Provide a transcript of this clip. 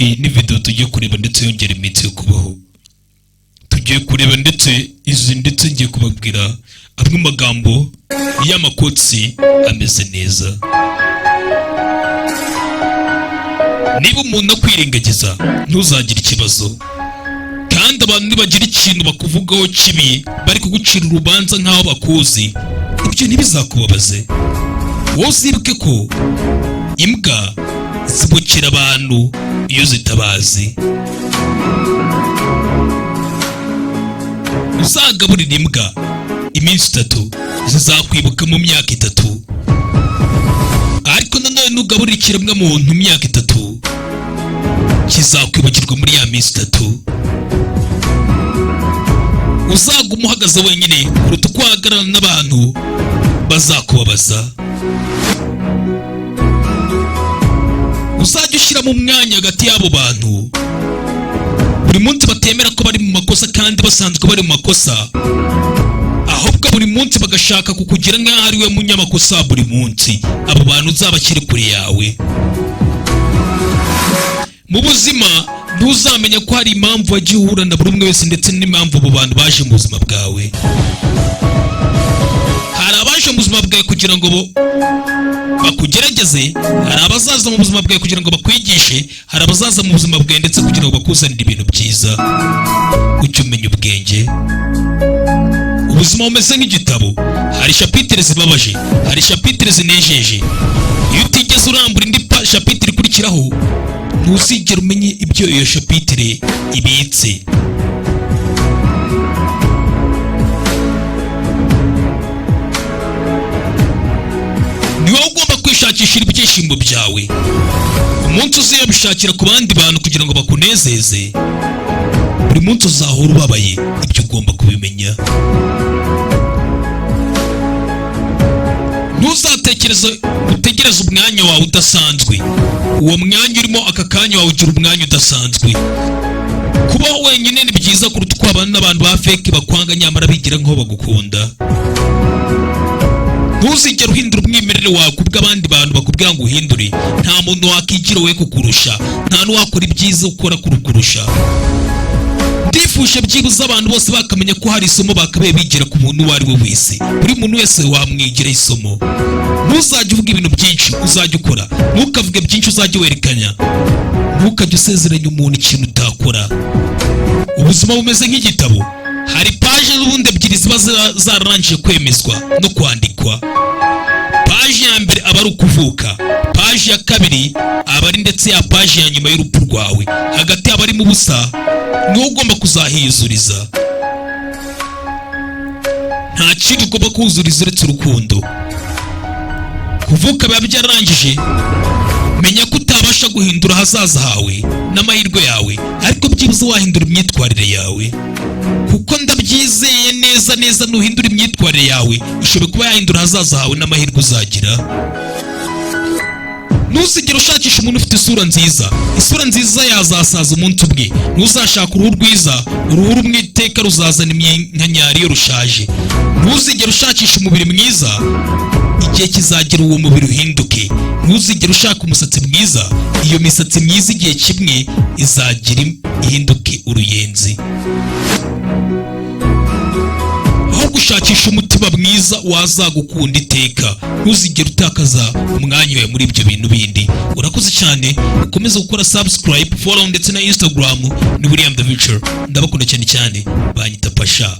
Iyi ni video tugiye kureba ndetse yongera iminsi yo kubaho. Tugiye kureba ndetse izi, ndetse ngiye kubabwira amwe mu magambo y'amakotsi ameze neza. Niba umuntu akwirengagiza, ntuzagire ikibazo. Kandi abantu nibagira ikintu bakuvugaho kibi, bari kugucira urubanza nk'aho bakuzi, ibyo ntibizakubabaze. Wowe uzibuke ko imbwa zibukira abantu iyo zitabazi. Uzagaburira imbwa iminsi 3, zizakwibuka mu myaka 3. Ariko nanone nugaburira ikiremwamuntu imyaka 3, kizakwibagirwa muri ya minsi 3. Uzaguma uhagaze wenyine kuruta uko wahagarara n'abantu bazakubabaza. Uzajya ushyira mu mwanya hagati y'abo bantu buri munsi batemera ko bari mu makosa kandi basanzwe bari mu makosa, ahubwo buri munsi bagashaka kukugira nk'aho ari we munyamakosa buri munsi. Abo bantu uzabashyire kure yawe. Mu buzima ntuzamenya ko hari impamvu wagiye uhura na buri umwe wese, ndetse n'impamvu abo bantu baje mu buzima bwawe. Hari abaje mu buzima bwawe kugira ngo bakugerageze, hari abazaza mu buzima bwawe kugira ngo bakwigishe, hari abazaza mu buzima bwawe ndetse kugira ngo bakuzanire ibintu byiza. Ujye umenya ubwenge. Ubuzima bumeze nk'igitabo, hari chapitre zibabaje, hari chapitre zinejeje. Iyo utigeze urambura indi chapitre ikurikiraho, ntuzigera umenye ibyo iyo chapitre ibitse. Ni wowe ugomba kwishakishira ibyishimo byawe. Umunsi uziyabishakira ku bandi bantu kugira ngo bakunezeze, buri munsi uzahora ubabaye. Ibyo ugomba kubimenya. Ntuzatekereze utegereze umwanya wawe udasanzwe. Uwo mwanya urimo aka kanya wawugira umwanya udasanzwe. Kubaho wenyine ni byiza kuruta uko wabana n'abantu ba fake bakwanga nyamara bigira nk'aho bagukunda. Ntuzigere uhindura umwimerere wawe kubw'abandi bantu bakubwira ngo uhindure. Nta muntu wakigira we kukurusha, nta n'uwakora ibyiza ukora kurukurusha. Ndifuje byibuze abantu bose bakamenya ko hari isomo bakabaye bigira ku muntu uwo ari we wese. Buri muntu wese wamwigira isomo. Ntuzajye uvuga ibintu byinshi, uzajya ukora. Ntukavuge byinshi, uzajya werekanya. Ntukajye usezeranya umuntu ikintu utakora. Ubuzima bumeze nk'igitabo, hari paje n'ubundi ebyiri ziba zararangije kwemezwa no kwandikwa. Paje ya mbere aba ari ukuvuka, paje ya kabiri aba ari ndetse ya paje ya nyuma y'urupfu rwawe. Hagati aba arimo ubusa, niwo ugomba kuzahiyuzuriza. Nta kindi ugomba kuzuriza uretse urukundo. Kuvuka biba byararangije. Menya ko utabasha guhindura ahazaza hawe n'amahirwe yawe, ariko byibuze wahindura imyitwarire yawe, kuko ndabyizeye neza neza nuhindura imyitwarire yawe ishobora kuba yahindura ahazaza hawe n'amahirwe uzagira. Ntuzigere ushakisha umuntu ufite isura nziza. Isura nziza yazasaza umunsi umwe. Ntuzashaka uruhu rwiza, uruhu rumwe iteka ruzazana iminkanyari iyo rushaje. Ntuzigere ushakisha umubiri mwiza, igihe kizagera uwo mubiri uhinduke. Ntuzigere ushaka umusatsi mwiza, iyo misatsi myiza igihe kimwe izagira ihinduke uruyenzi. Aho gushakisha umutima mwiza wazagukunda iteka, ntuzigere utakaza umwanya wawe muri ibyo bintu bindi. Urakoze cyane, ukomeze gukora subscribe, follow ndetse na Instagram. Ni William the Future, ndabakunda cyane cyane, banyita Pasha.